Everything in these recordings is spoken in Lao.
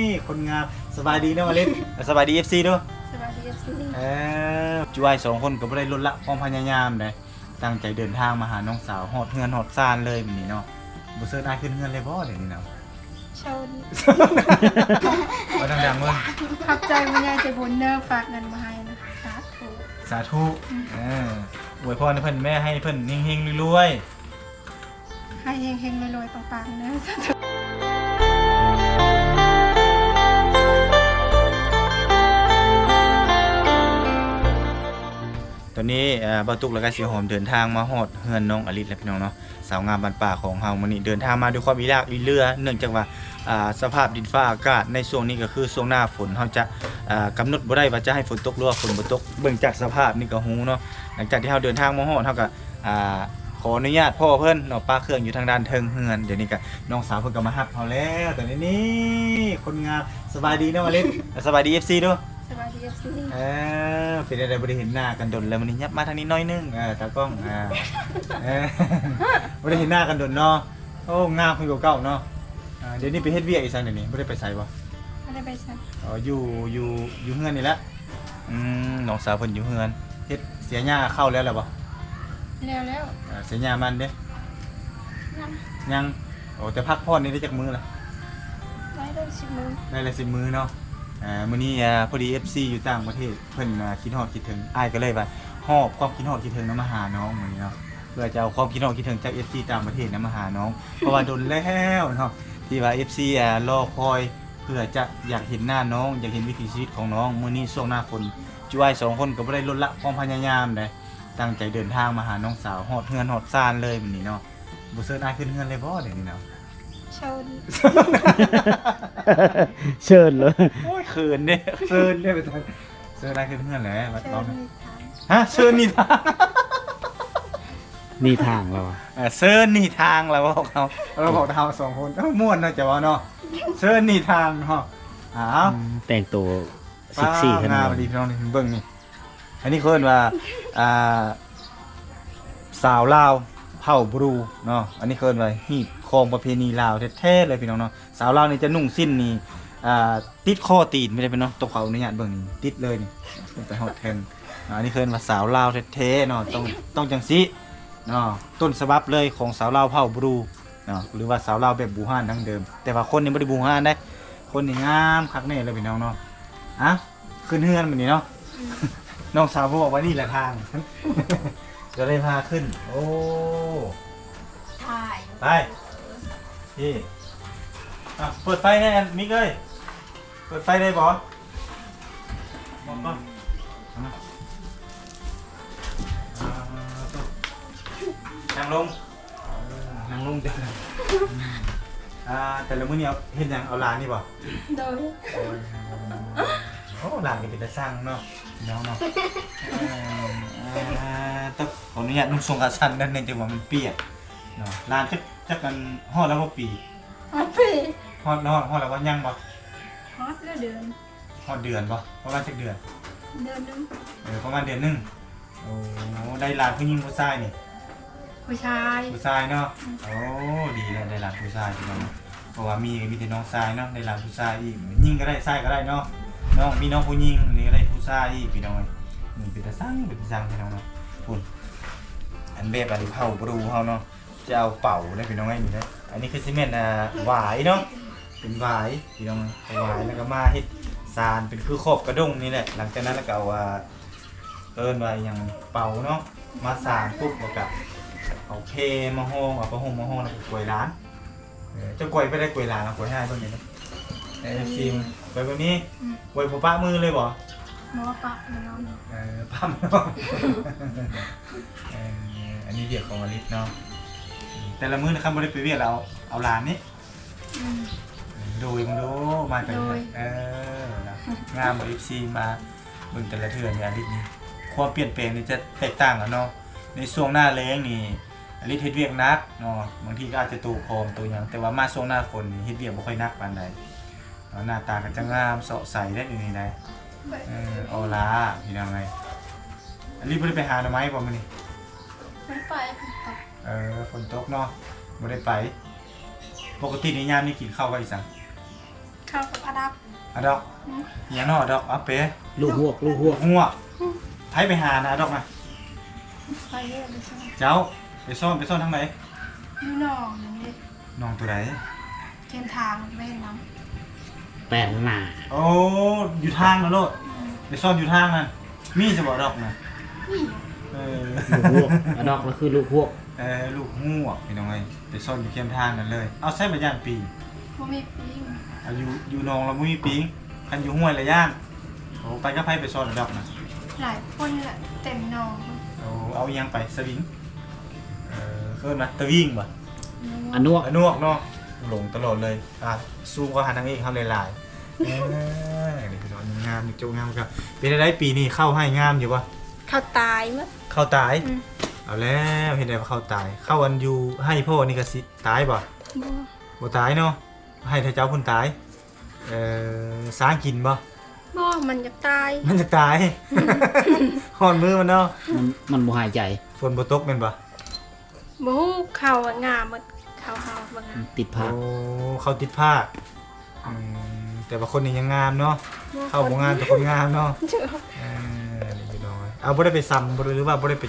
ນີ້ຄົນງາມ. ສະບາຍດີເນາະອາລິດ. ສະບາຍດີເອັຟຊີດູ. ສະບາຍດີເອັຟຊີ. ເອີ ຈຸອ້າຍສອງຄົນກໍບໍ່ໄດ້ລົດລະຄວາມພະຍາຍາມໃດ ຕັ້ງໃຈເດີນທາງມາຫານ້ອງສາວ ຮອດເຮືອນຮອດຊານເລີຍມື້ນີ້ເນາະ. ບໍ່ເຊີນອ້າຍຂຶ້ນເຮືອນເລີຍບໍ່ດຽວນີ້ເນາະ? ເຊີນ. ເວົ້າດັງໆເບິ່ງ. ຂອບໃຈຜູ້ໃຫຍ່ໃຈບຸນເດີ ຝາກເງິນມາໃຫ້ນະ. ສາທຸ. ສາທຸ. ອືມ ເອີ ອວຍພອນໃຫ້ເພິ່ນແມ້ ໃຫ້ເພິ່ນເຮັງໆລວຍໆ. ໃຫ້ເຮັງໆລວຍໆ ປັງໆເດີ ສາທຸ. ຕອນນີ້ ເອີ ບ່າວຕຸກ ແລະກະສີຫອມເດີນທາງມາຮອດເຮືອນນ້ອງອາລິດແລ້ວພີ່ນ້ອງເນາະ. ສາວງາມບ້ານປ່າຂອງເຮົາມື້ນີ້ເດີນທາງມາດ້ວຍຄວາມອີລາກອີເຫຼືອ ເນື່ອງຈາກວ່າ ອ່າ ສະພາບດິນຟ້າອາກາດໃນຊ່ວງນີ້ກໍຄືຊ່ວງໜ້າຝົນ ເຮົາຈະ ອ່າ ກຳນົດບໍ່ໄດ້ວ່າຈະໃຫ້ຝົນຕົກ ຫຼືວ່າຝົນບໍ່ຕົກ ເບິ່ງຈາກສະພາບນີ້ກໍຮູ້ເນາະ. ຫຼັງຈາກທີ່ເຮົາເດີນທາງມາຮອດ ເຮົາກໍ ອ່າ ຂໍອະນຸຍາດພໍ່ເພິ່ນເນາະ ປະເຄື່ອງຢູ່ທາງດ້ານເທິງເຮືອນ. ດຽວນີ້ກໍນ້ອງສາວເພິ່ນກໍມາຮັບເຮົາແລ້ວ. ຕອນນີ້ ນີ້ຄົນງາມ. ສະບາຍດີເນາະອາລິດ. ສະບາຍດີເອັຟຊີດູ. ສະບາຍດີເອັຟຊີ. ເອີ ເປັນຈັ່ງໃດ ບໍ່ໄດ້ເຫັນໜ້າກັນດົນແລ້ວ ມື້ນີ້ຫຍັບມາທາງນີ້ໜ້ອຍໜຶ່ງ. ເອີ ຕາກ້ອງ ເອີ ເອີ ບໍ່ໄດ້ເຫັນໜ້າກັນດົນເນາະ. ໂອ້ ງາມຂຶ້ນກວ່າເກົ່າເນາະ. ອ່າ ດຽວນີ້ໄປເຮັດວຽກອີ່ຫຍັງດຽວນີ້ ບໍ່ໄດ້ໄປໃສບໍ່? ບໍ່ໄດ້ໄປໃສ. ອໍ ຢູ່ ຢູ່ ຢູ່ເຮືອນນີ້ແຫຼະ. ອືມ ນ້ອງສາວເພິ່ນຢູ່ເຮືອນ ເຮັດເສຍຫຍ້າເຂົ້າແລ້ວແລ້ວບໍ່? ແລ້ວແລ້ວ. ເອີ ເສຍຫຍ້າມັນເດ້? ຍັງ ຍັງ. ໂອ້ ແຕ່ພັກຜ່ອນນີ້ໄດ້ຈັກມື້ລະ? ໄດ້ ໄດ້ສິບມື້. ໄດ້ລະສິບມື້ເນາະ. ເອີ ມື້ນີ້ ອ່າ ພໍດີເອັຟຊີຢູ່ຕ່າງປະເທດ ເພິ່ນ ອ່າ ຄິດຮອດຄິດເຖິງ ອ້າຍກໍເລີຍວ່າຫອບຄວາມຄິດຮອດຄິດເຖິງນຳມາຫານ້ອງມື້ນີ້ເນາະ ເພື່ອຈະເອົາຄວາມຄິດຮອດຄິດເຖິງຈາກເອັຟຊີຕ່າງປະເທດນຳມາຫານ້ອງ ເພາະວ່າດົນແລ້ວເນາະ ທີ່ວ່າເອັຟຊີ ອ່າ ລໍຄອຍ ເພື່ອຈະຢາກເຫັນໜ້ານ້ອງ ຢາກເຫັນວິຖີຊີວິດຂອງນ້ອງ. ມື້ນີ້ຊ່ວງໜ້າຝົນ ຈຸອ້າຍສອງຄົນກໍບໍ່ໄດ້ລົດລະຄວາມພະຍາຍາມໃດ ຕັ້ງໃຈເດີນທາງມາຫານ້ອງສາວ ຮອດເຮືອນຮອດຊານເລີຍມື້ນີ້ເນາະ. ບໍ່ເຊີນອ້າຍຂຶ້ນເຮືອນເລີຍບໍ່ດຽວນີ້ເນາະ? ເຊີນ. ເຊີນເລີຍ. ໂອ້ຍ ເຂີນເດ້ ເຊີນເດ້ ເຊີນອ້າຍຂຶ້ນເຮືອນແຫຼະ. ເຊີນນິທາງ. ຮະ? ເຊີນນິທາງ. ນິທາງແລ້ວ. ເອີ ເຊີນນິທາງແລ້ວ ບອກເຮົາ ເອີ ບອກເຮົາສອງຄົນ. ເອີ ມ່ວນເນາະ ຈະເວົ້າເນາະ. ເຊີນນິທາງເນາະ. ອ້າວ ອືມ ແຕ່ງໂຕເຊັກຊີຂະໜາດ ງາມອີ່ຫຼີພີ່ນ້ອງ ນີ້ເບິ່ງນີ້. ອັນນີ້ເຂົາເອີ້ນວ່າ ອ່າ ສາວລາວເຜົ່າບຣູເນາະ. ອັນນີ້ເຂົາເອີ້ນວ່າຮີດຄອງປະເພນີລາວແທ້ໆເລີຍພີ່ນ້ອງເນາະ. ສາວລາວນີ້ຈະນຸ່ງສິ້ນນີ້ ອ່າ ຕິດຂໍ້ຕີນໄປເລີຍພີ່ນ້ອງ. ຕ້ອງຂໍອະນຸຍາດເບິ່ງນີ້ ຕິດເລີຍນີ້ ໄປຮອດເທິງ. ອ່າ ອັນນີ້ເອີ້ນວ່າສາວລາວແທ້ໆເນາະ ຕ້ອງ ຕ້ອງຈັ່ງຊີ້ເນາະ. ຕົ້ນສະບັບເລີຍຂອງສາວລາວເຜົ່າບຣູເນາະ ຫຼືວ່າສາວລາວແບບບູຮານດັ້ງເດີມ. ແຕ່ວ່າຄົນນີ້ບໍ່ໄດ້ບູຮານເດ້ ຄົນນີ້ງາມຄັກແນ່ເລີຍພີ່ນ້ອງເນາະ. ອ່ະ ຂຶ້ນເຮືອນບັດນີ້ເນາະ. ອືມ ນ້ອງສາວບອກວ່ານີ້ແຫຼະທາງ ກໍເລີຍພາຂຶ້ນ. ໂອ້ ຖ່າຍ ໄປ ນີ້ ອ່ະ ເປີດໄຟແດ່ ມິກເອີຍ ເປີດໄຟໄດ້ບໍ່? ມອງກ່ອນ ອ່າ ນັ່ງລົງ ນັ່ງລົງ. ອ່າ ແຕ່ລະມື້ນີ້ເຮັດຫຍັງ? ເອົາຫຼານນີ້ບໍ່? ໂດຍ. ໂອ້ ຫຼານກໍເປັນຕາຊັງເນາະ ພີ່ນ້ອງເນາະ. ເອີ ອ່າ ຕ້ອງຂໍອະນຸຍາດນຸ່ງສົ້ງຂາສັ້ນນັ້ນແດ່ ຈັ່ງວ່າມັນປຽກເນາະ. ຫຼານຈັກ ຈັກອັນ ຮອດແລ້ວບໍ່ປີ? ຮອດປີ. ຮອດ ຮອດ ຮອດແລ້ວບໍ່? ຍັງບໍ່? ຮອດແລ້ວເດືອນ. ຮອດເດືອນບໍ່? ປະມານຈັກເດືອນ? ເດືອນໜຶ່ງ. ເອີ ປະມານເດືອນໜຶ່ງ. ໂອ້ ໄດ້ຫຼານຜູ້ຍິງຜູ້ຊາຍນີ້? ຜູ້ຊາຍ. ຜູ້ຊາຍເນາະ. ອືມ ໂອ້ ດີແລ້ວ ໄດ້ຫຼານຜູ້ຊາຍພີ່ນ້ອງເນາະ. ເພາະວ່າມີ ມີແຕ່ນ້ອງຊາຍເນາະ ໄດ້ຫຼານຜູ້ຊາຍອີກ. ຍິງກໍໄດ້ ຊາຍກໍໄດ້ເນາະ. ນ້ອງ ມີນ້ອງຜູ້ຍິງນີ້ກໍໄດ້ຜູ້ຊາຍອີກພີ່ນ້ອງເອີຍ. ອືມ ເປັນຕາຊັງ ເປັນຕາຊັງພີ່ນ້ອງເນາະ. ພຸ້ນ ອັນແບບອັນເຜົ່າບຣູເຮົາເນາະ ຈະເອົາເປົາເດ້ພີ່ນ້ອງເອີຍ ນີ້ເດ້. ອັນນີ້ຄືຊິແມ່ນ ອ່າ ຫວາຍເນາະ ເປັນຫວາຍພີ່ນ້ອງ ເອົາຫວາຍ ແລ້ວກໍມາເຮັດສານເປັນຄືຂອບກະດົ້ງນີ້ແຫຼະ. ຫຼັງຈາກນັ້ນແລ້ວກໍເອົາ ອ່າ ເອີ້ນວ່າອີ່ຫຍັງ ເປົາເນາະ ມາສານປຸບ ແລ້ວກໍເອົາແພມາຮອງ ເອົາຜ້າຫົ່ມມາຮອງ ແລ້ວກໍກວຍຫຼານ. ເອີ ເຈົ້າກວຍໄປໄດ້ ກວຍຫຼານ ເອົາກວຍໃຫ້ເບິ່ງນີ້ເນາະ. ເອັຟຊີ ກວຍແບບນີ້ ອືມ ກວຍບໍ່ປະມືເລີຍບໍ່? ບໍ່ປະແນ່ນອນ. ເອີ ປະແນ່ນອນ. ເອີ ອັນນີ້ວຽກຂອງອາລິດເນາະ. ແຕ່ລະມື້ນະ ຄັນບໍ່ໄດ້ໄປວຽກແລ້ວ ເອົາ ເອົາຫຼານນີ້. ອືມ ໂດຍ ເບິ່ງດູ ມາແຕ່ ໂດຍ ເອີ ງາມບໍ່ ເອັຟຊີ ມາເບິ່ງແຕ່ລະເທື່ອນີ້ ອາລິດນີ້ ຄວາມປ່ຽນແປງນີ້ຈະແຕກຕ່າງກັນເນາະ. ໃນຊ່ວງໜ້າແລ້ງນີ້ ອາລິດເຮັດວຽກໜັກເນາະ ບາງທີກໍອາດຈະໂຕຜອມໂຕຫຍັງ ແຕ່ວ່າມາຊ່ວງໜ້າຝົນນີ້ເຮັດວຽກບໍ່ຄ່ອຍໜັກປານໃດ. ເອີ ໜ້າຕາກໍຈະງາມເຊາະໃສໄດ້ ດຽວນີ້ໄດ໋. ເອີ ອໍລາ ພີ່ນ້ອງເອີຍ. ອາລິດບໍ່ໄດ້ໄປຫາໜໍ່ໄມ້ບໍ່ມື້ນີ້? ບໍ່ໄດ້ໄປ ຝົນຕົກ. ເອີ ຝົນຕົກເນາະ ບໍ່ໄດ້ໄປ. ປົກກະຕິໃນຍາມນີ້ກິນເຂົ້າກັບອີ່ຫຍັງ? ເຂົ້າກັບອາດັບ. ອາດັບ? ອືມ ອີຫຍັງເນາະອາດັບ? ອາເປ? ລູກຮວກ ລູກຮວກ ຮວກ. ອືມ ໃຜໄປຫານະອາດັບນະ? ຂ້ອຍເດີ ໄປຊ່ອຍ. ເຈົ້າໄປຊ່ອນ ໄປຊ່ອນທາງໃດ? ຢູ່ໜອງນັ້ນເດ້. ໜອງໂຕໃດ? ແຄມທາງ ໄປເຮັດນຳ. ແປນໜ້າ. ໂອ້ ຢູ່ທາງນະໂລດ. ອືມ ໄປຊ່ອນຢູ່ທາງນັ້ນ. ມີສະບໍ່ອາດັບນະ? ມີ. ເອີ ລູກຮວກ. ອາດັບລະຄືລູກຮວກ. ເອີ ລູກຮວກ ພີ່ນ້ອງເອີຍ. ໄປຊ່ອນຢູ່ແຄມທາງນັ້ນເລີຍ. ເອົາ ໃຊ້ມາຢ້ານປີ? ບໍ່ມີປີ. ເອົາ ຢູ່ ຢູ່ໜອງລະບໍ່ມີປີ. ຄັນຢູ່ຫ້ວຍລະຢ້ານ. ໂອ້ ໄປກັບໃຜໄປຊ່ອນອາດັບນະ? ຫຼາຍຄົນແຫຼະ ເຕັມໜອງ. ໂອ້ ເອົາອີ່ຫຍັງໄປ? ສະວິງ? ເອີ ເອີ້ນວ່າຕະວິງບໍ່? ອານວກ. ອານວກເນາະ. ຫຼົງຕະຫຼອດເລີຍ. ອ່າ ຊູມເຂົ້າຫານາງເອກເຮົາຫຼາຍໆ. ເອີ ນີ້ພີ່ນ້ອງ ງາມຢູ່ ໂຈະງາມຄັກ. ເປັນຈັ່ງໃດປີນີ້ ເຂົ້າໄຮ່ງາມຢູ່ບໍ່? ເຂົ້າຕາຍໝົດ. ເຂົ້າຕາຍ? ອືມ ເອົາແລ້ວ ເຮັດໄດ້ວ່າເຂົ້າຕາຍ. ເຂົ້າອັນຢູ່ໄຮ່ພໍ່ນີ້ກະຊິຕາຍບໍ່? ບໍ່ ບໍ່ຕາຍເນາະ. ໄຮ່ເຂົາເຈົ້າພຸ້ນຕາຍ. ເອີ ຊ້າງກິນບໍ່? ບໍ່ ມັນຢາກຕາຍ. ມັນຢາກຕາຍ. ຮອດມື້ມັນເນາະ. ມັນ ມັນບໍ່ຫາຍໃຈ. ຝົນບໍ່ຕົກແມ່ນບໍ່? ບໍ່ຮູ້. ເຂົ້າງາມໝົດ ເຂົ້າເຮົາບໍ່ງາມ. ຕິດພາກ. ໂອ້ ເຂົ້າຕິດພາກ. ອືມ ແຕ່ວ່າຄົນນີ້ຍັງງາມເນາະ. ເຂົ້າບໍ່ງາມແຕ່ຄົນງາມເນາະ. ເອີ ນີ້ພີ່ນ້ອງເອີຍ. ເອົາ ບໍ່ໄດ້ໄປຊຳບໍ່ ຫຼືວ່າບໍ່ໄດ້ໄປ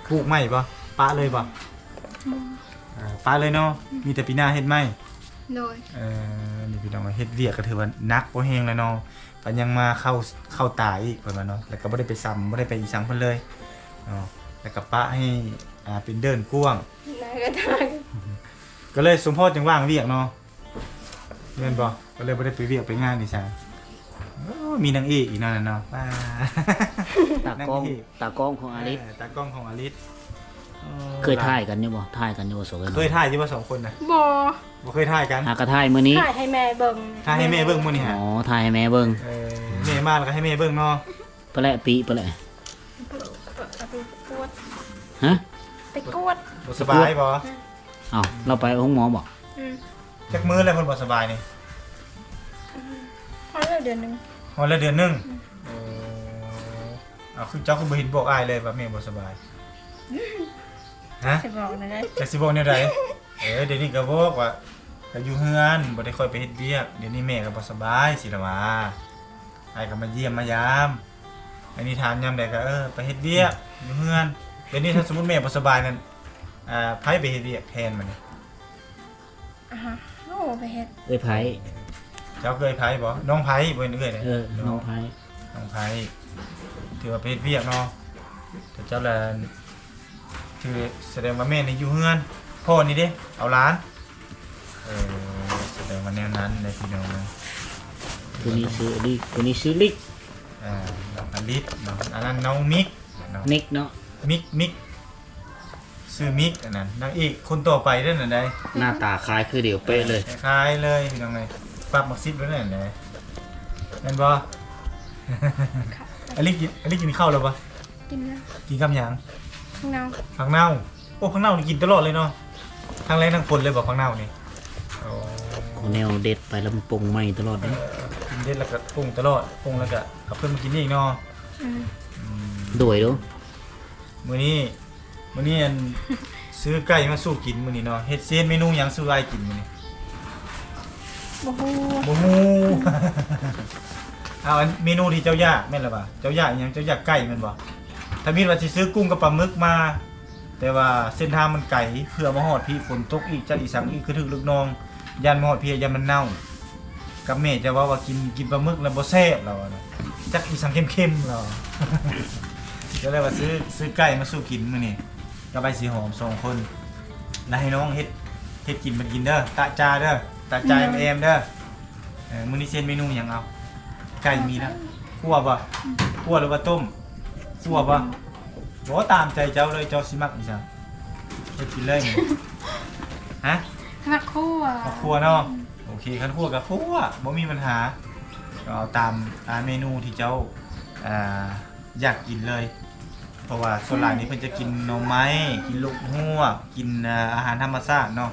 ປູກໃໝ່ບໍ່? ປະເລີຍບໍ່? ອືມ ເອີ ປະເລີຍເນາະ. ອືມ ມີແຕ່ປີໜ້າເຮັດໃໝ່. ໂດຍ. ເອີ ນີ້ພີ່ນ້ອງເອີຍ ເຮັດວຽກກະຖືວ່າໜັກພໍແຮງແລ້ວເນາະ. ປະຍັງມາເຂົ້າ ເຂົ້າຕາອີກເພິ່ນວ່າເນາະ. ແລ້ວກະບໍ່ໄດ້ໄປຊຳ ບໍ່ໄດ້ໄປອີ່ສັງເພິ່ນເລີຍເນາະ. ແລ້ວກະປະໃຫ້ ອ່າ ເປັນເດີ່ນກວ້າງ. ກະເລີຍສົມພໍຈັ່ງວ່າງວຽກເນາະ. ແມ່ນບໍ່? ກະເລີຍບໍ່ໄດ້ໄປວຽກໄປງານອີ່ສັງ. ໂອ້ ມີນາງເອກອີກເນາະນັ້ນເນາະ. ປ້າ ຕາກ້ອງ ນາງເອກ ຕາກ້ອງຂອງອາລິດ. ເອີ ຕາກ້ອງຂອງອາລິດ. ເອີ ເຄີຍຖ່າຍກັນຢູ່ບໍ່? ຖ່າຍກັນຢູ່ບໍ່ສອງຄົນ? ເຄີຍຖ່າຍຢູ່ບໍ່ສອງຄົນນະ? ບໍ່ ບໍ່ເຄີຍຖ່າຍກັນ. ຫາກະຖ່າຍມື້ນີ້ ຖ່າຍໃຫ້ແມ່ເບິ່ງ. ຖ່າຍໃຫ້ແມ່ເບິ່ງມື້ນີ້ຫະ? ອໍ ຖ່າຍໃຫ້ແມ່ເບິ່ງ. ເອີ ແມ່ມາລະກະໃຫ້ແມ່ເບິ່ງເນາະ. ປະແຫຼະປີ ປະແຫຼະ ເອົາໄປກວດ. ຮະ? ໄປກວດ. ບໍ່ສະບາຍບໍ່? ອືມ ເອົ້າ ລາວໄປໂຮງໝໍບໍ່? ອືມ ຈັກມື້ແລ້ວເພິ່ນບໍ່ສະບາຍນີ້? ອືມ ຮອດແລ້ວເດືອນໜຶ່ງ. ຮອດແລ້ວເດືອນໜຶ່ງ. ອືມ ເອີ ເອົາ ຄືເຈົ້າຄືບໍ່ເຫັນບອກອ້າຍເລີຍວ່າແມ່ບໍ່ສະບາຍ? ຮະ? ຊິບອກແນວໃດ? ຈັກຊິບອກແນວໃດ? ເອີ ດຽວນີ້ກະບອກວ່າ ກະຢູ່ເຮືອນ ບໍ່ໄດ້ຄ່ອຍໄປເຮັດວຽກ. ດຽວນີ້ແມ່ກະບໍ່ສະບາຍ ຊິລະວ່າ. ອ້າຍກະມາຢ້ຽມມາຢາມ. ອັນນີ້ຖາມຍາມໃດກະ ເອີ ໄປເຮັດວຽກຢູ່ເຮືອນ. ດຽວນີ້ຖ້າສົມມຸດແມ່ບໍ່ສະບາຍນັ້ນ ອ່າ ໃຜໄປເຮັດວຽກແທນບັດນີ້? ອາ ເຮົາໄປເຮັດ. ເອື້ອຍໄພ. ເຈົ້າຄືເອື້ອຍໄພບໍ່? ນ້ອງໄພ ບໍ່ແມ່ນເອື້ອຍເດ້. ເອີ ນ້ອງໄພ ນ້ອງໄພ. ຖືວ່າໄປເຮັດວຽກເນາະ. ແຕ່ເຈົ້າລະ ຄືສະແດງວ່າແມ່ນີ້ຢູ່ເຮືອນ ພໍ່ນີ້ເດ້ ເອົາຫຼານ. ເອີ ສະແດງວ່າແນວນັ້ນແຫຼະພີ່ນ້ອງ. ຜູ້ນີ້ຊື່ອາລິດ ຜູ້ນີ້ຊື່ລິກ. ອ່າ ນ້ອງອາລິດເນາະ. ອັນນັ້ນນ້ອງມິກເນາະ. ມິກເນາະ. ມິກ ມິກ ຊື່ມິກ. ອັນນັ້ນນາງເອກຄົນຕໍ່ໄປເດ້ນັ້ນໃດ. ໜ້າຕາຄ້າຍຄືດຽວເປະເລີຍ. ຄ້າຍເລີຍພີ່ນ້ອງເອີຍ. ປັບໝາກຊິບໄວ້ນັ້ນໃດ. ແມ່ນບໍ່? ອາລິດກິນ ອາລິດກິນເຂົ້າແລ້ວບໍ່? ກິນແລ້ວ. ກິນກັບຫຍັງ? ຜັກເນົ່າ. ຜັກເນົ່າ. ໂອ້ ຜັກເນົ່ານີ້ກິນຕະຫຼອດເລີຍເນາະ. ທັງແລງທັງຝົນເລີຍບໍ່ ຜັກເນົ່ານີ້? ໂອ້ ແນວເດັດໄປລະມັນປົງໃໝ່ຕະຫຼອດເດ້. ເອີ ກິນເດັດລະກະປົງຕະຫຼອດ ປົງລະກະເອົາເພິ່ນມາກິນອີກເນາະ. ອືມ ອືມ ໂດຍ ໂດຍ. ມື້ນີ້ ມື້ນີ້ອັນ ຊື້ໄກ່ມາສູ່ກິນມື້ນີ້ເນາະ. ເຮັດ ຊິເຮັດເມນູຫຍັງສູ່ອ້າຍກິນມື້ນີ້? ບໍ່ຮູ້ ບໍ່ຮູ້. ເອົາ ອັນເມນູທີ່ເຈົ້າຢາກແມ່ນລະຫວາ? ເຈົ້າຢາກອີ່ຫຍັງ? ເຈົ້າຢາກໄກ່ແມ່ນບໍ່? ທຳອິດວ່າຊິຊື້ກຸ້ງກັບປາໝຶກມາ ແຕ່ວ່າເສັ້ນທາງມັນໄກ ເພື່ອມາຮອດພີ້ ຝົນຕົກອີກ ຈັກອີ່ສັງອີກ ຄືຖືກລູກນ້ອງ ຢ້ານມາຮອດພີ້ ຢ້ານມັນເນົ່າ. ກັບແມ່ຈະເວົ້າວ່າກິນ ກິນປາໝຶກແລ້ວບໍ່ແຊບ ລາວວ່ານະ. ຈັກອີ່ສັງເຄັມໆ ລາວ ກະເລີຍວ່າຊື້ ຊື້ໄກ່ມາສູ່ກິນມື້ນີ້ ກັບອ້າຍສີຫອມສອງຄົນ. ແລ້ວໃຫ້ນ້ອງເຮັດ ເຮັດກິນເພິ່ນກິນເດີ ຕະຈາເດີ ຕະຈາແອມໆ ເດີ. ເອີ ມື້ນີ້ຊິເຮັດເມນູຫຍັງ? ເອົາ ໄກ່ມີແລ້ວ. ຂົ້ວບໍ່? ຂົ້ວຫຼືວ່າຕົ້ມ? ຂົ້ວບໍ່? ບໍ່ ຕາມໃຈເຈົ້າເລີຍ ເຈົ້າຊິມັກອີ່ຫຍັງ ເຮັດກິນເລີຍ. ຮະ? ມັກຂົ້ວ. ມັກຂົ້ວເນາະ. ອືມ ໂອເຄ ຄັນຂົ້ວກະຂົ້ວ ບໍ່ມີບັນຫາ. ກະເອົາຕາມ ຕາມເມນູທີ່ເຈົ້າ ອ່າ ຢາກກິນເລີຍ. ເພາະວ່າສ່ວນຫຼາຍນີ້ເພິ່ນຈະກິນໜໍ່ໄມ້ ກິນລູກຮວກ ກິນ ເອີ ອາຫານທຳມະຊາດເນາະ.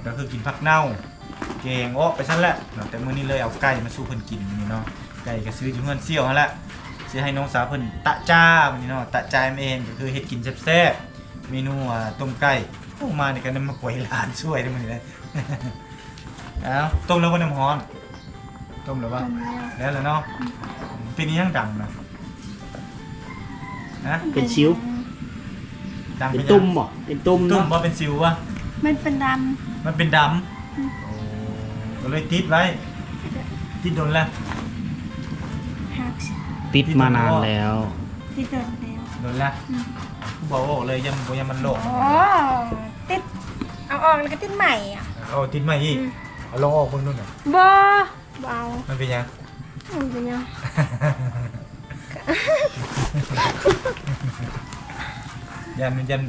ກໍຄືກິນຜັກເນົ່າ ແກງອອກໄປຊັ້ນແຫຼະເນາະ. ແຕ່ມື້ນີ້ເລີຍເອົາໄກ່ມາສູ່ເພິ່ນກິນມື້ນີ້ເນາະ. ໄກ່ກໍຊື້ຢູ່ເຮືອນສ່ຽວຫັ້ນແຫຼະ. ຊິໃຫ້ນ້ອງສາວເພິ່ນຕະຈາມື້ນີ້ເນາະ ຕະຈາແອມໆ ກໍຄືເຮັດກິນແຊບໆ ເມນູ ອ່າ ຕົ້ມໄກ່. ໂອ້ ມານີ້ກໍນຳມາກວຍຫຼານຊ່ວຍເດ້ມື້ນີ້ເດ້. ເອົາ ຕົ້ມແລ້ວບໍ່ ນ້ຳຮ້ອນ? ຕົ້ມແລ້ວບໍ່? ຕົ້ມແລ້ວ ແລ້ວລະເນາະ. ອືມ ເປັນອີ່ຫຍັງດັງນະ? ຮະ? ເປັນສິວ ດັງ ເປັນ ເປັນຫຍັງ? ຕຸ່ມບໍ່? ເປັນຕຸ່ມ ຕຸ່ມ ເນາະ ບໍ່? ເປັນສິວບໍ່? ມັນເປັນດຳ ມັນເປັນດຳ. ອືມ ໂອ້ ກໍເລີຍຕິດໄວ້. ຕິດດົນແລ້ວ? ຫາກ ຕິດມານານແລ້ວ ຕິດດົນແລ້ວ ດົນແລ້ວ. ອືມ ຄືບໍ່ເວົ້າເລີຍ ຢ້ານ ບໍ່ ຢ້ານມັນລອກ. ອໍ ຕິດ ເອົາອອກແລ້ວກໍຕິດໃໝ່ອະ. ເອົາ ຕິດໃໝ່ອີກ. ອືມ ເອົາລອງອອກເບິ່ງດູນະ. ບໍ່ ບໍ່ເອົາ. ມັນເປັນຫຍັງ? ມັນເປັນຫຍັງ? ຢ້ານ ຢ້ານ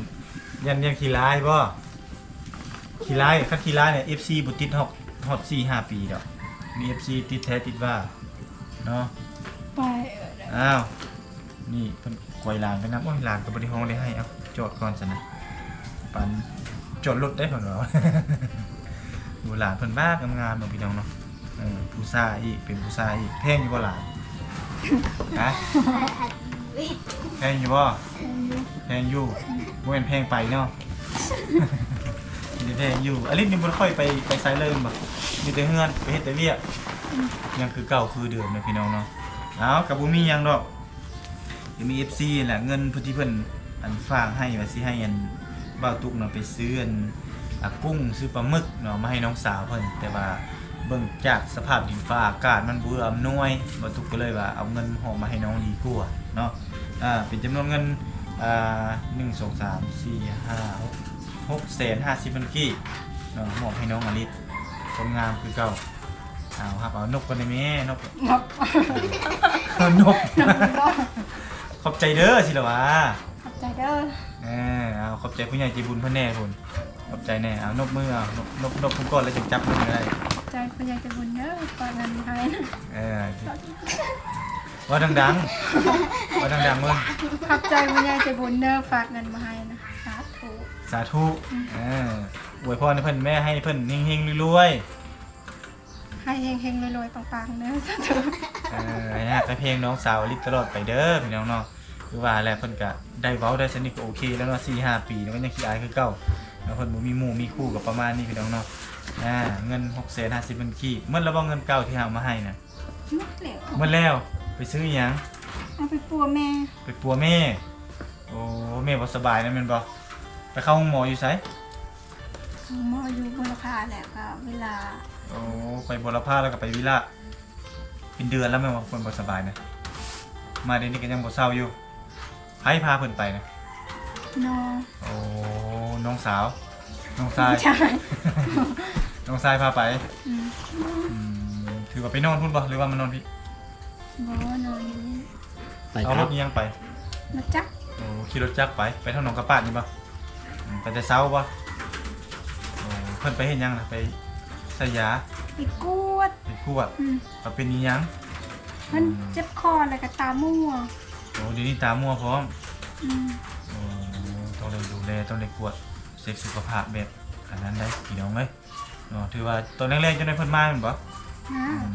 ຢ້ານ ຢ້ານຂີ້ລາຍບໍ່? ຂີ້ລາຍ ຄັນຂີ້ລາຍນີ້ ເອັຟຊີ ບໍ່ຕິດຮອດ ຮອດສີ່ຫ້າປີດອກ. ມີ ເອັຟຊີ ຕິດແທ້ຕິດວ່າເນາະ. ໄປ ອ້າວ ນີ້ເພິ່ນກວຍຫຼານໄປນຳ. ໂອ້ຍ ຫຼານກໍບໍ່ໄດ້ຮ້ອງໄດ້ໄຫ້. ເອົາ ຈອດກ່ອນຊັ້ນນະ ປັນຈອດລົດໄດ້ເພິ່ນວ່າ. ໂອ້ ຫຼານເພິ່ນບາດງາມໆເນາະ ພີ່ນ້ອງເນາະ. ເອີ ຜູ້ຊາຍອີກ ເປັນຜູ້ຊາຍອີກ. ແພງຢູ່ບໍ່ຫຼານ? ຮະ? ແພງຢູ່ບໍ່? ແພງຢູ່ ແພງຢູ່. ບໍ່ແມ່ນແພງໄປເນາະ ມີແຕ່ແພງຢູ່. ອາລິດນີ້ບໍ່ຄ່ອຍໄປ ໄປໃສເລີຍແມ່ນບໍ່? ມີແຕ່ເຮືອນ ໄປເຮັດແຕ່ວຽກ. ອືມ ຍັງຄືເກົ່າຄືເດີມເນາະ ພີ່ນ້ອງເນາະ. ເອົາ ກໍບໍ່ມີຫຍັງດອກ. ກໍມີເອັຟຊີແຫຼະ ເງິນຜູ້ທີ່ເພິ່ນ ອັນ ຝາກໃຫ້ວ່າຊິໃຫ້ ອັນ ບ່າວຕຸກນະໄປຊື້ ອັນ ອາ ກຸ້ງ ຊື້ປາໝຶກເນາະ ມາໃຫ້ນ້ອງສາວເພິ່ນ, ແຕ່ວ່າເບິ່ງຈາກສະພາບດິນຟ້າອາກາດມັນບໍ່ເອື້ອອຳນວຍ, ບ່າວຕຸກກໍເລີຍວ່າເອົາເງິນຫອມມາໃຫ້ນ້ອງດີກວ່າເນາະ. ອາ ເປັນຈຳນວນເງິນ ອາ ໜຶ່ງ ສອງ ສາມ ສີ່ ຫ້າ ຫົກ ຫົກແສນຫ້າສິບພັນກີບເນາະ ມອບໃຫ້ນ້ອງອາລິດ ຄົນງາມຄືເກົ່າ. ເອົາ ຮັບເອົານົບກ່ອນໄດ້ແມ່ ນົບ ນົບ ນົບ ນົບ. ຂອບໃຈເດີ ຊິລະຫວາ. ຂອບໃຈເດີ. ເອີ ເອົາ ຂອບໃຈຜູ້ໃຫຍ່ໃຈບຸນເພິ່ນແດ່ພຸ້ນ. ຂອບໃຈແດ່. ເອົາ ນົບມື ເອົາ ນົບ ນົບ ນົບເພິ່ນກ່ອນ ແລ້ວຈຶ່ງຈັບມືກໍໄດ້. ຂອບໃຈຜູ້ໃຫຍ່ໃຈບຸນເດີ ຝາກເງິນມາໃຫ້. ເອີ ເວົ້າດັງໆ ເວົ້າດັງໆເບິ່ງ. ຂອບໃຈຜູ້ໃຫຍ່ໃຈບຸນເດີ ຝາກເງິນມາໃຫ້ນະ. ສາທຸ ສາທຸ. ອືມ ເອີ ອວຍພອນໃຫ້ເພິ່ນແມ່ ໃຫ້ເພິ່ນເຮັງໆລວຍໆ. ໃຫ້ເຮັງໆລວຍໆປັງໆເດີ ສາທຸ. ເອີ ໃຫ້ຮັກໃຫ້ແພງນ້ອງສາວອາລິດຕະຫຼອດໄປເດີ ພີ່ນ້ອງເນາະ. ຄືວ່າແຫຼະ ເພິ່ນກະໄດ້ເວົ້າໄດ້ສະໜິດກໍໂອເຄແລ້ວເນາະ. ສີ່ຫ້າປີແລ້ວກໍຍັງຂີ້ອາຍຄືເກົ່າ. ແລ້ວເພິ່ນບໍ່ມີໝູ່ມີຄູ່ກໍປະມານນີ້ ພີ່ນ້ອງເນາະ. ອາ ເງິນຫົກແສນຫ້າສິບພັນກີບ ໝົດແລ້ວບໍ່? ເງິນເກົ່າທີ່ເຮົາເອົາມາໃຫ້ນະ. ໝົດແລ້ວ ໝົດແລ້ວ. ໄປຊື້ອີ່ຫຍັງ? ເອົາໄປປົວແມ່ ໄປປົວແມ່. ໂອ້ ແມ່ບໍ່ສະບາຍນະແມ່ນບໍ່? ໄປເຂົ້າໂຮງໝໍຢູ່ໃສ? ໂຮງໝໍຢູ່ບົວລະພາ ແລ້ວກໍວິລະ. ໂອ້ ໄປບົວລະພາແລ້ວກໍໄປວິລະ. ເປັນເດືອນແລ້ວແມ່ນບໍ່ ເພິ່ນບໍ່ສະບາຍນະ? ມາດຽວນີ້ກໍຍັງບໍ່ເຊົາຢູ່. ໃຜພາເພິ່ນໄປນະ? ນ້ອງ. ໂອ້ ນ້ອງສາວ ນ້ອງຊາຍ ນ້ອງຊາຍ ນ້ອງຊາຍພາໄປ. ອືມ ອືມ ຖືວ່າໄປນອນພຸ້ນບໍ່ ຫຼືວ່າມານອນພີ້? ບໍ່ ນອນຢູ່ນີ້. ໄປ ເອົາລົດອີ່ຫຍັງໄປ? ລົດຈັກ. ໂອ້ ຂີ່ລົດຈັກໄປ ໄປທາງໜອງກະປາດນີ້ບໍ່? ອືມ ໄປແຕ່ເຊົ້າບໍ່? ໂອ້ ເພິ່ນໄປເຮັດຫຍັງນະ? ໄປໃສ່ຢາ ໄປກວດ ໄປກວດ. ອືມ ວ່າເປັນອີ່ຫຍັງ? ເພິ່ນ ອືມ ເຈັບຄໍແລ້ວກໍຕາມົວ. ໂອ້ ດຽວນີ້ຕາມົວພ້ອມ. ອືມ ໂອ້ ຕ້ອງໄດ້ດູແລ ຕ້ອງໄດ້ກວດເຊັກສຸຂະພາບແບບອັນນັ້ນໄດ໋ ພີ່ນ້ອງເອີຍ. ເນາະ ຖືວ່າຕອນແລງໆ ຈັ່ງໃດເພິ່ນມາແມ່ນບໍ່? ມາ. ອືມ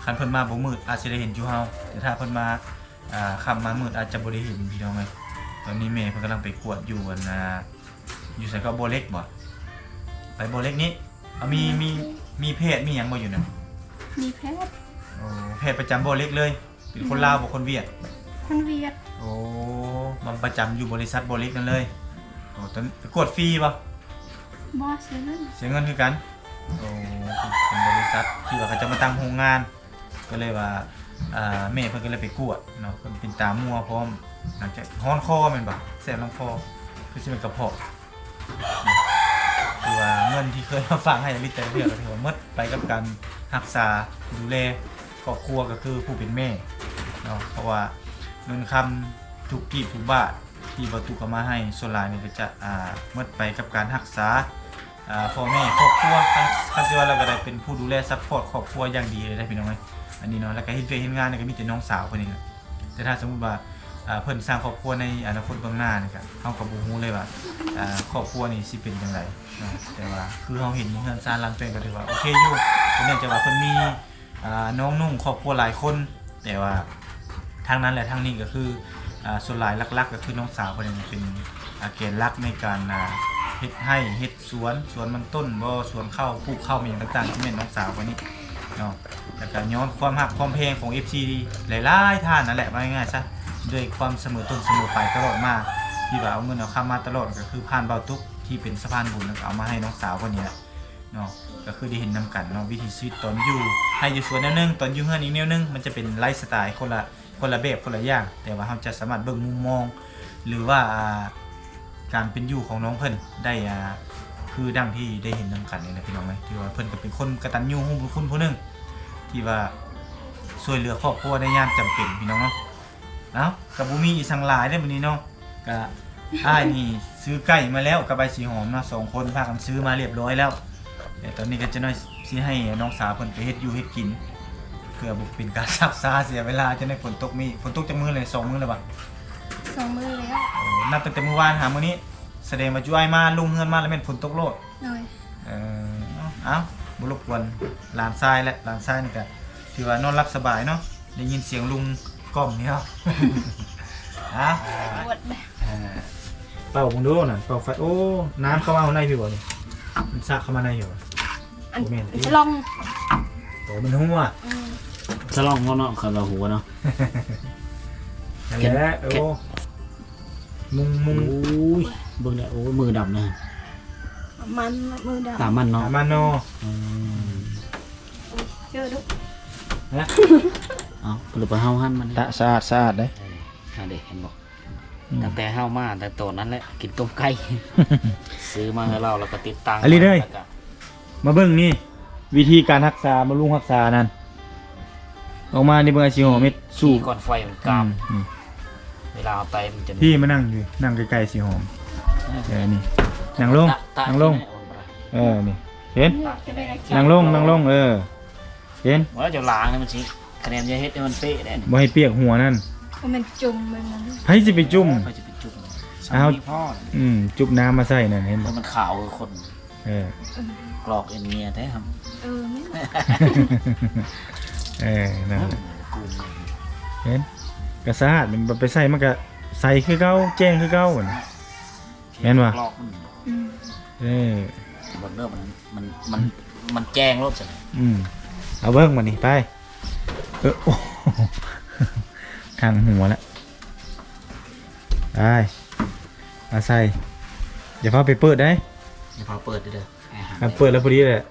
ຄັນເພິ່ນມາບໍ່ມືດອາດຊິໄດ້ເຫັນຢູ່ເຮົາ ແຕ່ຖ້າເພິ່ນມາ ອ່າ ຄ່ຳມາມືດອາດຈະບໍ່ໄດ້ເຫັນ ພີ່ນ້ອງເອີຍ. ຕອນນີ້ແມ່ເພິ່ນກຳລັງໄປກວດຢູ່ ອັນ ອ່າ ຢູ່ໃສກໍ ບໍ່ເຫຼັກບໍ່? ໄປບໍ່ເຫຼັກນີ້. ເອົາ ມີ ມີ ມີແພດມີຫຍັງບໍ່ຢູ່ນັ້ນ? ມີແພດ. ໂອ້ ແພດປະຈຳບໍ່ເຫຼັກເລີຍ. ເປັນຄົນລາວບໍ່ ຄົນຫວຽດ? ຄົນຫວຽດ. ໂອ້ ມາປະຈຳຢູ່ບໍລິສັດບໍ່ເຫຼັກນັ້ນເລີຍ. ໂອ້ ຕອນໄປກວດຟຣີບໍ່? ບໍ່ ເສຍເງິນ. ເສຍເງິນຄືກັນ. ໂອ້ ເປັນບໍລິສັດທີ່ວ່າເຂົາເຈົ້າມາຕັ້ງໂຮງງານ ກໍເລີຍວ່າ ອ່າ ແມ່ເພິ່ນກໍເລີຍໄປກວດເນາະ ເພິ່ນເປັນຕາມົວພ້ອມ ຫຼັງຈາກຮ້ອນຄໍແມ່ນບໍ່? ແສບລຳຄໍ ຄືຊິແມ່ນກະເພາະ. ຄືວ່າເງິນທີ່ເຄີຍມາຝາກໃຫ້ອາລິດແຕ່ລະເທື່ອ ກໍຖືວ່າໝົດໄປກັບການຮັກສາດູແລຄອບຄົວ ກໍຄືຜູ້ເປັນແມ່ເນາະ. ເພາະວ່າເງິນຄຳທຸກກີບທຸກບາດທີ່ບ່າວຕຸກເອົາມາໃຫ້ ສ່ວນຫຼາຍນີ້ກໍຈະ ອ່າ ໝົດໄປກັບການຮັກສາ ອ່າ ພໍ່ແມ່ຄອບຄົວ. ຄັນ ຄັນຊິວ່າແລ້ວກໍໄດ້ເປັນຜູ້ດູແລຊັບພອດຄອບຄົວຢ່າງດີເລີຍເດ້ ພີ່ນ້ອງເອີຍ ອັນນີ້ເນາະ. ແລ້ວກໍເຮັດວຽກເຮັດງານນີ້ກໍມີແຕ່ນ້ອງສາວຄົນນີ້ແຫຼະ. ແຕ່ຖ້າສົມມຸດວ່າ ເພິ່ນສ້າງຄອບຄົວໃນອະນາຄົດເບື້ອງໜ້ານີ້ ກໍເຮົາກໍບໍ່ຮູ້ເລີຍວ່າ ຄອບຄົວນີ້ຊິເປັນຈັ່ງໃດເນາະ. ແຕ່ວ່າຄືເຮົາເຫັນເຮືອນຊານຫຼັງແຕ່ງກໍຖືວ່າໂອເຄຢູ່ ເນື່ອງຈາກວ່າເພິ່ນມີ ນ້ອງນຸ່ງຄອບຄົວຫຼາຍຄົນ. ແຕ່ວ່າທັງນັ້ນແລະທັງນີ້ກໍຄື ສ່ວນຫຼາຍຫຼັກໆ ກໍຄືນ້ອງສາວເພິ່ນເປັນ ແກນຫຼັກໃນການ ເຮັດໄຮ່ເຮັດສວນ ສວນມັນຕົ້ນບໍ່ ສວນເຂົ້າ ປູກເຂົ້າ ແມ່ນຫຍັງຕ່າງໆ ທີ່ແມ່ນນ້ອງສາວເພິ່ນນີ້ ເນາະ ແລ້ວກໍຍ້ອນຄວາມຮັກຄວາມແພງຂອງເອັຟຊີຫຼາຍໆທ່ານນັ້ນແຫຼະ ວ່າງ່າຍໆຊະ ດ້ວຍຄວາມສະເໝີຕົ້ນສະເໝີປາຍຕະຫຼອດມາ ທີ່ວ່າເອົາເງິນເອົາຄຳມາຕະຫຼອດ ກໍຄືຜ່ານບ່າວຕຸກ ທີ່ເປັນສະພານບຸນ ແລ້ວກໍເອົາມາໃຫ້ນ້ອງສາວເພິ່ນນີ້ແຫຼະເນາະ ກໍຄືໄດ້ເຫັນນຳກັນເນາະ ວິຖີຊີວິດຕອນຢູ່ໄຮ່ຢູ່ສວນແນວໜຶ່ງ ຕອນຢູ່ເຮືອນອີກແນວໜຶ່ງ ມັນຈະເປັນໄລສະໄຕຄົນລະ ຄົນລະແບບຄົນລະຢ່າງ ແຕ່ວ່າເຮົາຈະສາມາດເບິ່ງມຸມມອງ ຫຼືວ່າ ອ່າ ການເປັນຢູ່ຂອງນ້ອງເພິ່ນໄດ້ ອ່າ ຄືດັ່ງທີ່ໄດ້ເຫັນນຳກັນນີ້ແຫຼະພີ່ນ້ອງເອີຍ ຖືວ່າເພິ່ນກໍເປັນຄົນກະຕັນຍູຮູ້ບຸນຄຸນຜູ້ໜຶ່ງ ທີ່ວ່າຊ່ວຍເຫຼືອຄອບຄົວໃນຍາມຈຳເປັນພີ່ນ້ອງເນາະ. ເອົ້າ ກໍບໍ່ມີອີ່ຫຍັງຫຼາຍເດ້ມື້ນີ້ເນາະ ກະອ້າຍນີ້ຊື້ໄກ່ມາແລ້ວກັບອ້າຍສີຫອມເນາະ ສອງຄົນພາກັນຊື້ມາລຽບລ້ອຍແລ້ວ ແຕ່ຕອນນີ້ກໍຈະໜ້ອຍ ຊິໃຫ້ນ້ອງສາວເພິ່ນໄປເຮັດຢູ່ເຮັດກິນ ເພື່ອບໍ່ເປັນການຊັກຊ້າເສຍເວລາ. ຈັ່ງໃດຝົນຕົກມີ ຝົນຕົກຈັກມື້ແລ້ວ? ສອງມື້ແລ້ວບໍ່? ສອງມື້ແລ້ວ. ໂອ້ ນັບຕັ້ງແຕ່ມື້ວານຫາມື້ນີ້ ສະແດງວ່າຈຸອ້າຍມາ ລົງເຮືອນມາແລ້ວແມ່ນຝົນຕົກໂລດ. ໂດຍ. ເອີ ເອົ້າ ບໍ່ລົບກວນຫຼານຊາຍແຫຼະ ຫຼານຊາຍນີ້ກະຖືວ່ານອນຫຼັບສະບາຍເນາະ ໄດ້ຍິນສຽງລຸງກ້ອມນີ້ເນາະ. ຮະ ເປົ່າເບິ່ງດູນັ້ນ ເປົ່າໄຟ. ໂອ້ ນ້ຳເຂົ້າມາໃນພີ້ບໍ່ນີ້? ມັນສະເຂົ້າມາໃນພີ້ບໍ່? ອັນ ບໍ່ແມ່ນຕິ ສະລ່ອງ. ໂອ້ ມັນຮົ່ວ. ອືມ ສະລ່ອງເນາະ ເຂົາວ່າຮົ່ວເນາະ. ນັ້ນແຫຼະ. ໂອ້ ມຸງ ມຸງ. ໂອ້ຍ ເບິ່ງແລ້ວ ໂອ້ຍ ມືດຳນະ. ມັນ ມືດຳ ຕາມັນເນາະ ຕາມັນເນາະ. ອືມ ເຈີດຸ. ຮະ ເອົ້າ ເພິ່ນໄປເຮົາຫັ້ນມັນ ຕະສະອາດ ສະອາດເດ້. ເອີ ຫັ້ນເດ້ ເຫັນບໍ່? ອືມ ຕັ້ງແຕ່ເຮົາມາ ຕັ້ງແຕ່ຕອນນັ້ນແຫຼະ ກິນຕົ້ມໄກ່ ຊື້ມາໃຫ້ລາວ ແລ້ວກໍຕິດຕັ້ງ ອັນນີ້ເດ້ ມາເບິ່ງນີ້ ວິທີການຮັກສາ ບຳລຸງຮັກສານັ້ນ ອອກມານີ້ ເບິ່ງ ໄອ້ສີຫອມເຮັດສູບ ກ່ອນໄຟມັນກາມ. ອືມ ເວລາເອົາໄປມັນຈະ ພີ່ມານັ່ງຢູ່ ນັ່ງໃກ້ໆສີຫອມ. ເອີ ນີ້ ນັ່ງລົງ ນັ່ງລົງ. ເອີ ນີ້ ເຫັນ? ນັ່ງລົງ ນັ່ງລົງ. ເອີ ເຫັນ? ວ່າເຈົ້າລ້າງນີ້ມັນຊິ ຄະແນນຢ່າເຮັດໃຫ້ມັນເປະເດ້ ບໍ່ໃຫ້ປຽກຫົວນັ້ນ. ບໍ່ແມ່ນຈຸ່ມແບບນັ້ນ. ໃຜຊິໄປຈຸ່ມ? ໃຜຊິໄປຈຸ່ມ? ເອົາ ອືມ ຈຸ່ມນ້ຳມາໃສ່ນັ້ນ ເຫັນບໍ່? ມັນຂາວຄືຄົນ. ເອີ ກອກເອັນເມຍແທ້. ເອີ ແມ່ນ. ເອີ ນັ້ນແຫຼະ ເຫັນ? ກະສະອາດ ມັນໄປໃສ່ ມັນກະໃສຄືເກົ່າ ແຈ້ງຄືເກົ່າ. ແມ່ນບໍ່? ອືມ ເອີ ເບິ່ງເດີ ມັນ ມັນ ມັນ ມັນແຈ້ງໂລດຊັ້ນ. ອືມ ເອົາເບິ່ງບາດນີ້ ໄປ. ເອີ ໂອ້ ທັງຫົວລະ ໄປ ມາໃສ່. ຢ່າຟ້າວໄປເປີດໄດ໋ ຢ່າຟ້າວເປີດເດີ. ຄັນເປີດແລ້ວພໍດີແຫຼະ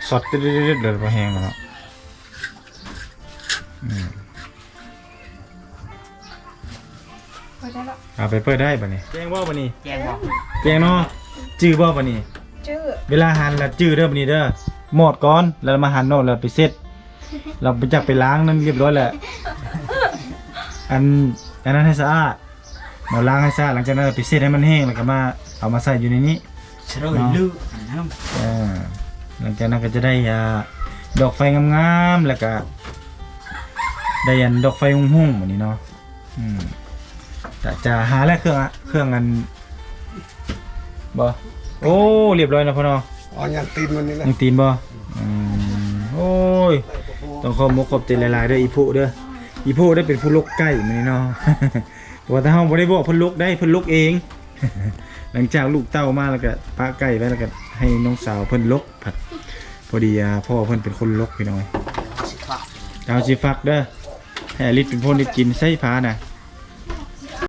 ຊັອດ ເດີ ບໍ່ແຮງແລ້ວເນາະ. ອືມ ເປີດໄດ້ລະ ເອົາໄປເປີດໄດ້ບາດນີ້. ແຈ້ງບໍ່ບາດນີ້? ແຈ້ງບໍ່? ແຈ້ງເນາະ. ຈື່ບໍ່ບາດນີ້? ຈື່. ເວລາຫັນລະຈື່ເດີບາດນີ້ເດີ ໝອດກ່ອນ ແລ້ວມາຫັນເນາະ ແລ້ວໄປເຊັດ ແລ້ວໄປຈັກໄປລ້າງນັ້ນຮຽບຮ້ອຍແລ້ວ. ອັນ ອັນນັ້ນໃຫ້ສະອາດ ເນາະ ລ້າງໃຫ້ສະອາດ ຫຼັງຈາກນັ້ນໄປເຊັດໃຫ້ມັນແຫ້ງ ແລ້ວກໍມາ ເອົາມາໃສ່ຢູ່ໃນນີ້. ເອີ ຫຼັງຈາກນັ້ນກໍຈະໄດ້ ອ່າ ດອກໄຟງາມໆ ແລ້ວກໍໄດ້ອັນດອກໄຟຮຸ່ງໆ ບາດນີ້ເນາະ. ອືມ ຈະ ຈະຫາແລ້ວເຄື່ອງ ເຄື່ອງອັນ ບໍ່ ໂອ້ ຮຽບຮ້ອຍເນາະພໍ່ເນາະ. ອໍ ຍັງຕີນມັນນີ້ແຫຼະ ຍັງຕີນບໍ່? ອືມ ໂອ້ຍ ຕ້ອງຂອບມຸກຂອບໃຈຫຼາຍໆເດີ ອີ່ໂພເດີ ອີ່ໂພໄດ້ເປັນຜູ້ລົກໄກ່ມື້ນີ້ເນາະ. ເພາະວ່າຖ້າເຮົາບໍ່ໄດ້ບອກເພິ່ນລົກໄດ໋ ເພິ່ນລົກເອງ. ຫຼັງຈາກລູກເຕົ້າມາແລ້ວກໍປະໄກ່ໄວ້ ແລ້ວກໍໃຫ້ນ້ອງສາວເພິ່ນລົກ ພັດ ພໍດີ ອ່າ ພໍ່ເພິ່ນເປັນຄົນລົກ ພີ່ນ້ອງເອີຍ. ເຮົາຊິຟັກເດີ ໃຫ້ອາລິດເປັນຄົນໄດ້ກິນ. ໃສ່ຜ້ານະ